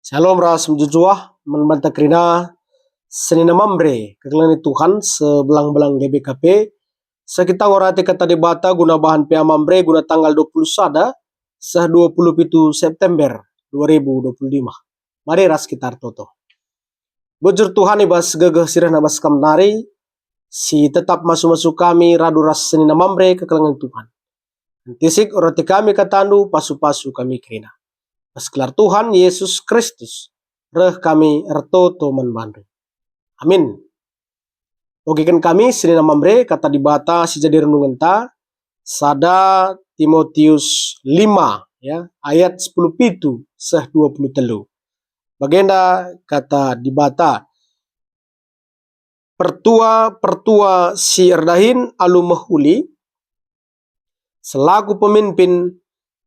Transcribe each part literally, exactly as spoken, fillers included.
Shalom ras mejuah-juah man banta kerina senina Mamre, kekelengen Tuhan sebelang-belang G B K P. Sekitang orati kata Dibata guna bahan P A Mamre guna tanggal dua puluh sada seh dua puluh pitu September dua ribu dua puluh lima. Mari ras kita ertoto. Bujur Tuhan, i bas gegeh si rehna bas Kam nari, si tetap masu-masu kami radu ras senina Mamre kekelengen Tuhan. Entisik orati kami kataNdu, pasu-pasu kami kerina. Bas gelar Tuhan Yesus Kristus, reh kami ertoto man bandu. Amin. Ogiken kami senina Mamre kata Dibata si jadi renungenta, sada Timotius lima, ya, ayat sepuluh pitu seh dua puluh telu. Bagenda kata Dibata, "Pertua-pertua si erdahin alu mehuli, selaku pemimpin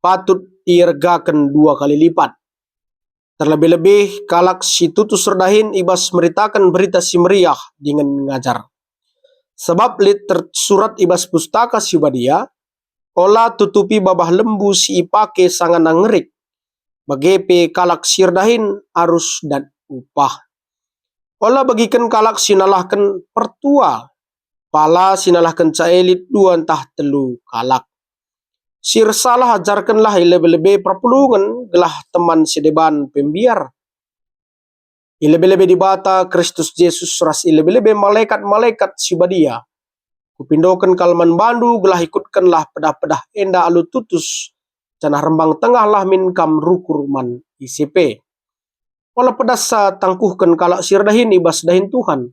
patut iergaken dua kali lipat. Terlebih-lebih kalak si tutus erdahin i bas meritaken Berita Si Meriah dingen ngajar. Sebab lit tersurat i bas Pustaka Si Badia, 'Ola tutupi babah lembu si ipake sangana ngerik.' Bage pe kalak si erdahin arus dat upah. Ola begiken kalak si nalahken pertua, pala si nalahkenca e lit dua ntah telu kalak. Si ersalah ajarkenlah i lebe-lebe perpulungen, gelah teman si deban pe mbiar. I lebe-lebe Dibata, Kristus Jesus, ras i lebe-lebe malekat-malekat si badia. Kupindoken kal man bandu gelah ikutkenlah pedah-pedah enda alu tutus, janah rembang tengahlah min kam rukur man ise pe. Ola pedassa tangkuhken kalak si erdahin i bas dahin Tuhan.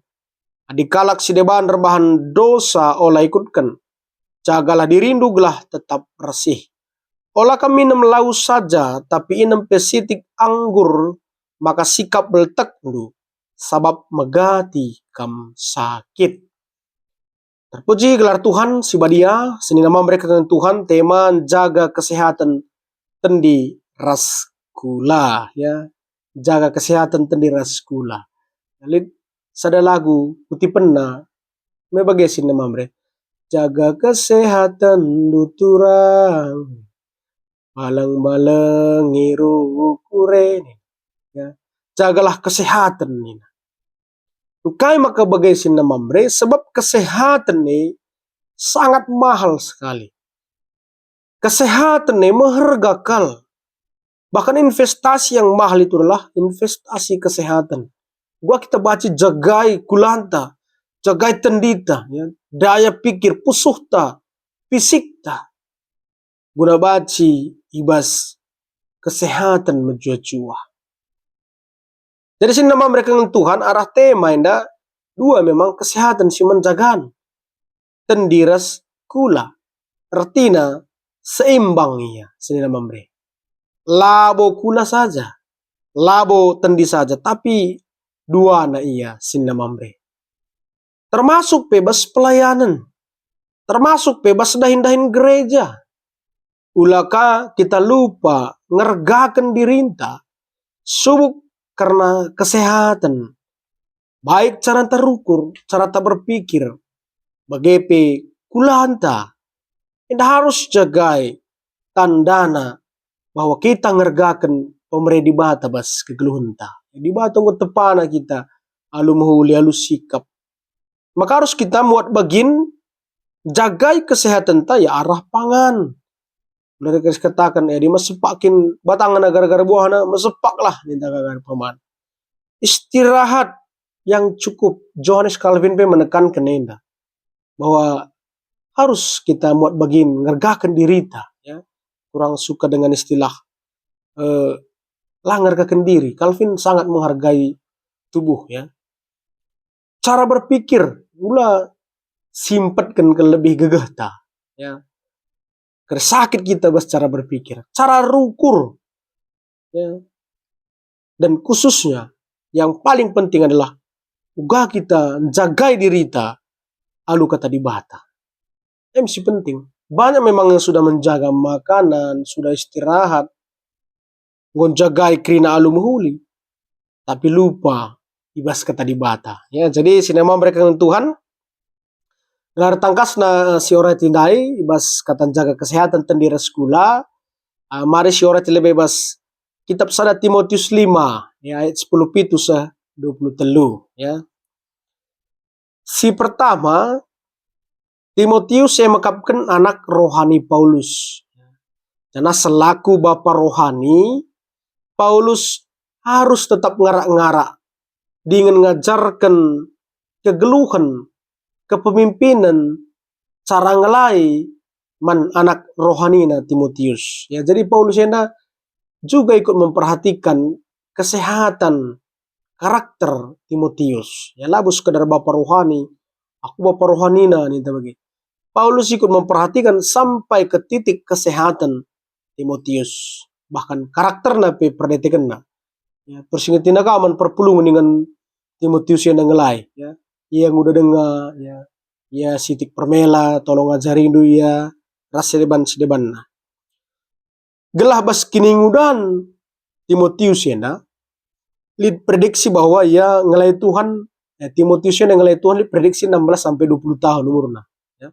Adi kalak si deban erbahan dosa, ola ikutken. Jagalah dirindu gelah tetap bersih. Ola kam minem lau saja, tapi inem pe sitik anggur, maka sikap beltekndu, sabap megati kam sakit." Terpuji gelar Tuhan si badia, senina Mamre kekelengen Tuhan, tema jaga kesehatan tendi ras kula, ya. Jaga kesehatan tendi ras kula. Lit sada lagu kutipenna, me bage senina Mamre. "Jaga kesehatenndu turang, baleng-balengi rukur e." Ya. Jagalah kesehatan, nina. Engkai maka bage senina Mamre? Sebab kesehatan e sangat mahal sekali. Kesehatan e meherga kal. Bahkan investasi yang mahal itu adalah investasi kesehatan. Gua kita baci jagai kulanta, jagai tendita, ya, daya pikir, pusuhta, fisikta. Guna baci i bas kesehatan mejuah-juah. Jadi senina Mamre kekelengen Tuhan, arah tema enda dua memang kesehatan si menjagan. Tendi ras kula. Ertina seimbang ia senina Mamre. Labo kula saja, labo tendi saja, tapi duana ia senina Mamre. Termasuk pe bas pelayanen, termasuk pe bas dahin-dahin gereja. Ula ka kita lupa ngergaken dirinta subuk kerna kesehatan, baik caranta rukur, caranta berpikir, bage pe kulanta. Enda harus jagai tandana bahwa kita ngergaken pemere Dibata bas kegeluhenta. Dibata enggo tepana kita alu mehuli, alu sikap. Maka arus kita muat bagin jagai kesehatenta ya arah pangan. Mulai dari kataken, eh, adi mesepak kin batangna gara-gara buahna, mesepaklah, ninta gara-gara paman. Istirahat yang cukup. Johannes Calvin pe menekanken enda, bahwa harus kita muat bagin ngergaken dirita, ya. Kurang suka dengan istilah, eh, la ngergaken diri. Calvin sangat menghargai tubuh, ya. Cara berpikir, ula simpetken ke lebih gegehta, ya. Kere sakit kita bas cara berpikir, cara rukur, ya. Dan khususnya yang paling penting adalah uga kita njagai dirita alu kata Dibata. Em si penting. Banyak memang yang sudah menjaga makanan, sudah istirahat, enggo njagai kerina alu mehuli, tapi lupa i bas kata Dibata. Ya, jadi senina Mamre kekelengen Tuhan, gelar tangkasna, eh, si orati ndai, i bas kata njaga kesehatan tendi ras kula, ah, mari si orati lebe bas kitab sada Timotius lima, ya, ayat sepuluh pitu seh dua puluh telu, ya. Si pertama, Timotius e mekapken anak rohani Paulus. Janah selaku bapa rohani, Paulus harus tetap ngarak-ngarak dingen ngajarken kegeluhen, kepemimpinen, cara ngelai man anak rohanina Timotius. Ya, jadi Paulus enda juga ikut memperhatikan kesehatan karakter Timotius. Ya, labo sekedar bapa rohani, "Aku bapa rohanina," ninta bage. Paulus ikut memperhatikan sampai ke titik kesehatan Timotius, bahkan karakterna pe perdetekenna. Ya, persingetina ka man perpulungen dingen Timotius enda ngelai, ya. Ia nguda denga, ya. Ia sitik permela, tolong ajarindu ia, ras sideban-sidebanna. Gelah bas kiningudan Timotius enda, lit prediksi bahwa ia ngelai Tuhan, eh, Timotius enda ngelai Tuhan lit prediksi enam belas sampai dua puluh tahun umurna. Ya.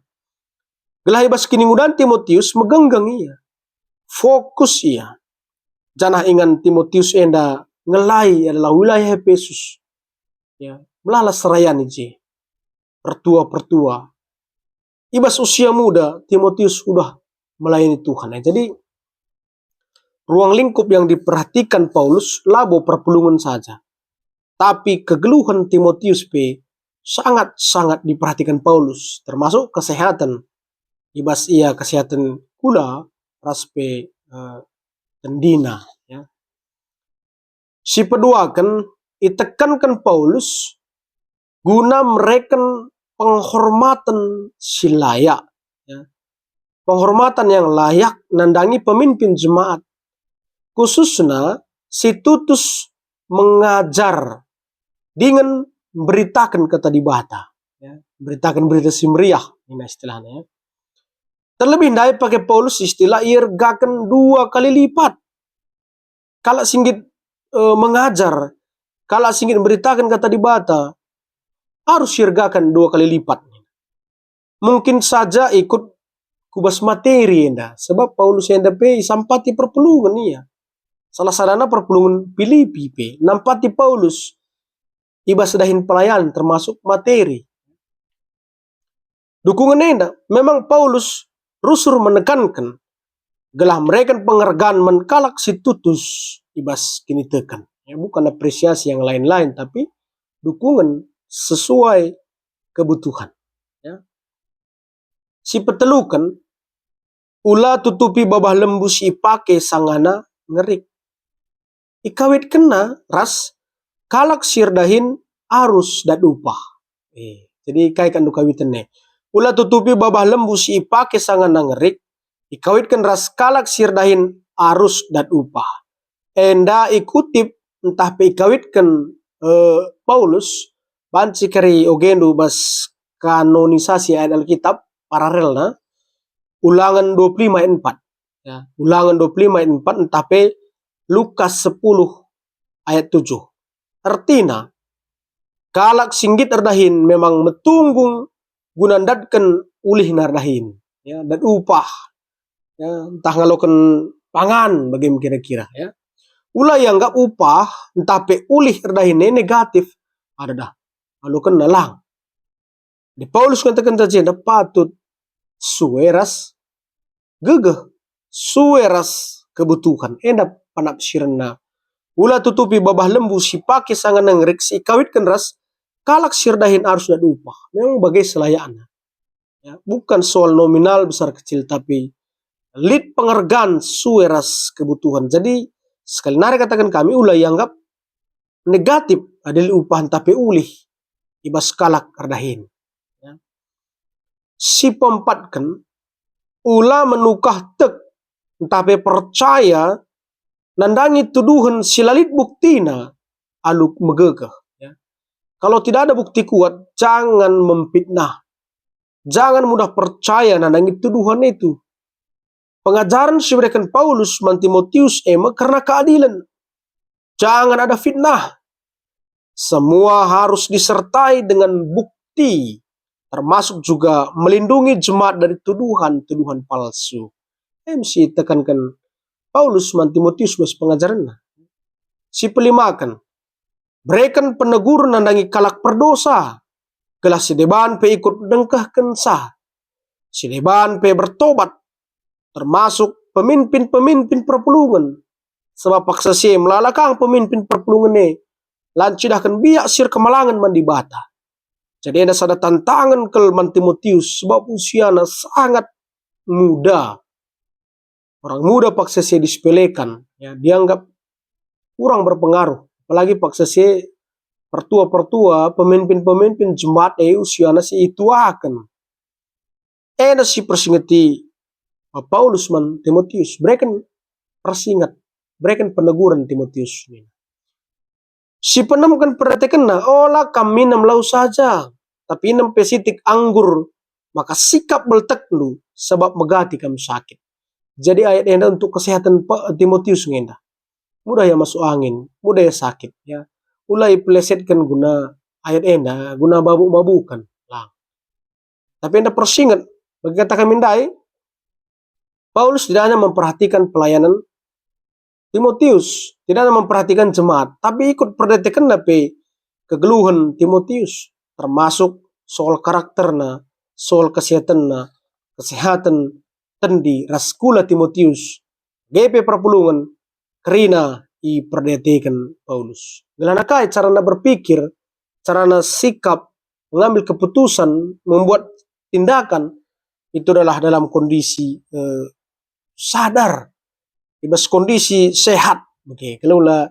Gelah i bas kiningudan Timotius megenggeng ia, fokus ia. Janah ingan Timotius enda ngelai adalah wilayah Epesus. Ya, melala serayan i je. Pertua-pertua. I bas usia muda, Timotius sudah melayani Tuhan. Ya, jadi, ruang lingkup yang diperhatikan Paulus labo perpulungen saja, tapi kegeluhen Timotius pe sangat-sangat diperhatikan Paulus, termasuk kesehatan i bas ia, kesehatan kula ras pe, eh, tendina, ya. Si peduaken, itekenken Paulus guna mereken penghormaten si layak, ya. Penghormatan yang layak nandangi pemimpin jemaat, khususna si tutus mengajar dingen mberitaken Kata Dibata, ya, mberitaken Berita Si Meriah, nina istilahna, ya. Terlebih ndai pake Paulus istilah iergaken dua kali lipat. Kalak si nggit, eh, mengajar, kalak si nggit mberitaken Kata Dibata, arus iergaken dua kali lipat. Mungkin saja ikut ku bas materi enda, sebab Paulus enda pe isampati perpulungen ia. Salah sadana perpulungen Pilipi pe nampati Paulus i bas dahin pelayanan, termasuk materi. Dukungen enda, memang Paulus rusur menekanken gelah mereken pengergaan man kalak si tutus i bas kiniteken. Ya, bukan apresiasi yang lain-lain, tapi dukungen sesuai kebutuhan. Ya. Si peteluken, ula tutupi babah lembu si ipake sangana ngerik. Ikawitkenna ras kalak si erdahin arus dat upah. Eh, jadi kai kap ndu kawiten e? Ula tutupi babah lembu si ipake sangana ngerik, ikawitken ras kalak si erdahin arus dat upah. Enda ikutip ntah pe ikawitken, eh, Paulus, banci kari ogendu bas kanonisasi ayat Alkitab, paralelna, Ulangen dua puluh lima ayat empat. Ya, Ulangen dua puluh lima ayat empat ntah pe Lukas sepuluh ayat tujuh. Ertina, kalak si nggit erdahin memang metunggung guna ndatken ulihna erdahin. Ya, dat upah. Ya, ntah ngaloken pangan bage me kira-kira, ya. Ula ianggap upah ntah pe ulih erdahin e negatif. Ada dah, ngalokenna lang. Di Paulus ngatakenca jenda patut sue ras gegeh, sue ras kebutuhan. Enda penafsirenna. Ula tutupi babah lembu si pake sangana ngerik si ikawitken ras kalak si erdahin arus dat upah. Memang bage selayakna. Ya, bukan soal nominal besar kecil, tapi lit pengergaan sue ras kebutuhan. Jadi, sekali nari kataken kami, ula ianggap negatif adi lit upah ntah pe ulih i bas kalak erdahin. Ya. Si peempatken, ula menukah tek ntah pe percaya nandangi tuduhen si la lit buktina alu megegeh. Ya. Kalau tidak ada bukti kuat, jangan memfitnah. Jangan mudah percaya nandangi tuduhan itu. Pengajaren si ibereken Paulus man Timotius e me kerna keadilen. Jangan ada fitnah. Semua harus disertai dengan bukti, termasuk juga melindungi jemaat dari tuduhan-tuduhan palsu. Em si itekanken Paulus man Timotius bas pengajarenna. Si pelimaken, bereken peneguren nandangi kalak perdosa, gelah si deban pe ikut dengkehkenca. Si deban pe bertobat, termasuk pemimpin-pemimpin perpulungen. Sebab paksa si e melala kang pemimpin perpulungen e, la ncidahken biak si erkemalangen man Dibata. Jadi enda sada tantangen kal man Timotius, sebab usiana sangat muda. Orang muda paksa si e disepelekan, ya, dianggap kurang berpengaruh. Apalagi paksa si e pertua-pertua, pemimpin-pemimpin jemaat e usiana si ituaken. Enda si persingeti Paulus man Timotius, bereken persinget, bereken peneguren Timotius. Si peenemken perdiatekenna, ola kam minem lau saja, tapi inem pe sitik anggur, maka sikap beltekndu, sebab megati kam sakit. Jadi ayat enda untuk kesehatan pe-, Timotius ngenda. Mudah ia masuk angin, mudah ia sakit, ya. Ula ipelesetken guna ayat enda, guna mabuk-mabuken. Lang. Tapi enda persinget, bagi kata kami ndai, Paulus tidak hanya memperhatikan pelayanan Timotius, tidak hanya memperhatikan jemaat, tapi ikut perdiatekenna pe kegeluhen Timotius, termasuk soal karakterna, soal kesehatanna, kesehatan tendi ras kula Timotius, bage pe perpulungen, kerina iperdiateken Paulus. Gelahna kai carana berpikir, carana sikap, mengambil keputusan, membuat tindakan, itu adalah dalam kondisi, eh, sadar, i bas kondisi sehat. Oke, kalau la,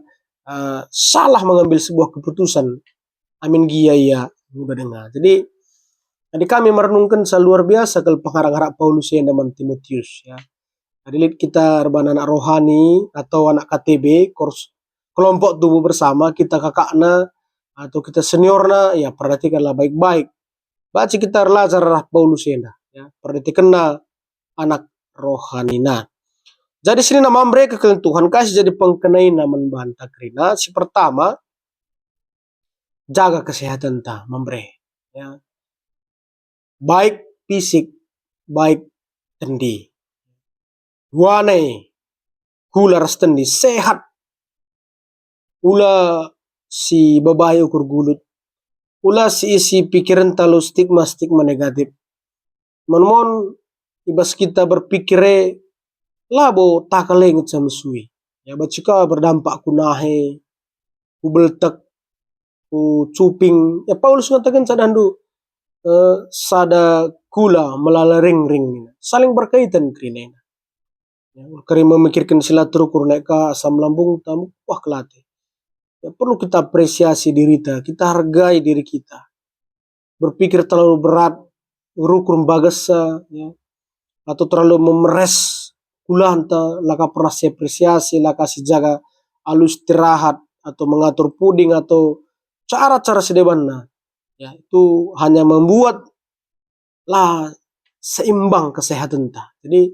eh, salah mengambil sebuah keputusan, amin gia ia mudah denga. Jadi, jadi kami merenungken seluar biasa kal pengharap-harap Paulus enda man Timotius, ya. Jadi lit kita erban anak rohani atau anak K T B, kors-, kelompok tubuh bersama, kita kakakna atau kita seniorna, ya, perhatikanlah baik-baik. Banci kita erlajar arah Paulus enda, ya, perhatikenna anak rohanina. Jadi senina Mamre kekelengen Tuhan, kai si jadi pengkenaina man banta kerina? Si pertama, jaga kesehatenta, Mamre, ya. Baik fisik, baik tendi. Duana e, kula ras tendi, sehat. Ula si babai ukur gulut. Ula si isi pikirenta alu stigma-stigma negatif. Mon-mon i bas kita berpikir e, labo takal e ngenca mesui. Ya, banci ka berdampak ku nahe, ku beltek, ku cuping. Ya, Paulus ngataken sadandu, eh, sada kula melala ringring, saling berkaitan kerina enda. Ya, kari memikirken si la terukur naik ka asam lambungta, mekuah kal ate. Ya, perlu kita apresiasi dirita, kita hargai diri kita. Berpikir terlalu berat, rukur mbagesa, ya, atau terlalu memeres kulanta, la ka pernah siapresiasi, la ka sijaga alu istirahat, atau mengatur puding, atau cara-cara si debanna. Ya, itu hanya membuat la seimbang kesehatenta. Jadi,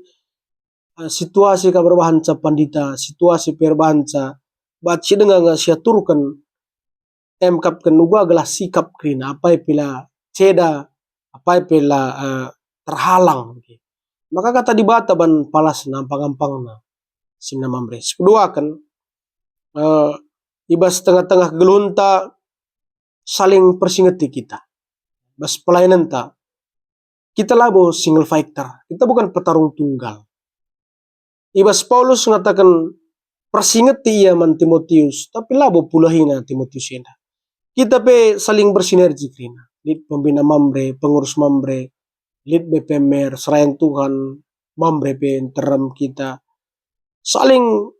eh, situasi ka perbahanca pandita, situasi perbahanca, banci denga nge siaturken, emkapken uga gelah sikap kerina, apai pe la ceda, apai pe la, eh, terhalang. Maka kata Dibata ban palasna, ampang-ampangna, senina Mamre. Sipeduaken, eh, i bas tengah-tengah kegeluhenta, saling persingeti kita. Bas pelayanenta, kita labo single fighter, kita bukan petarung tunggal. I bas Paulus ngataken persingeti ia man Timotius, tapi labo pulahina Timotius enda. Kita pe saling bersinergi kerina. Lit pembina Mamre, pengurus Mamre, lit B P M R, serayan Tuhan, Mamre pe nterem kita. Saling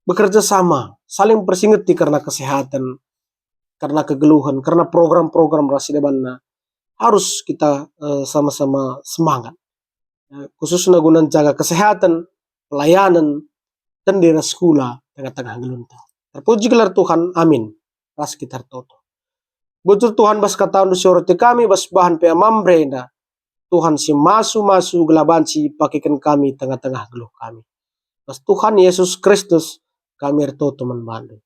bekerja sama, saling persingeti karena kesehatan, karena kegeluhan, karena program-program ras si debanna. Harus kita, eh, sama-sama semangat. Eh, khususna guna jaga kesehatan, pelayanan, tendi ras kula tengah-tengah geluhenta. Terpuji gelar Tuhan, amin. Ras kita ertoto. Bujur Tuhan bas kataNdu si orati kami, bas bahan pe Mamre enda. Tuhan si masu-masu gelah banci pakeken kami tengah-tengah geluh kami. Bas Tuhan Yesus Kristus kami ertoto man bandu.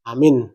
Amin.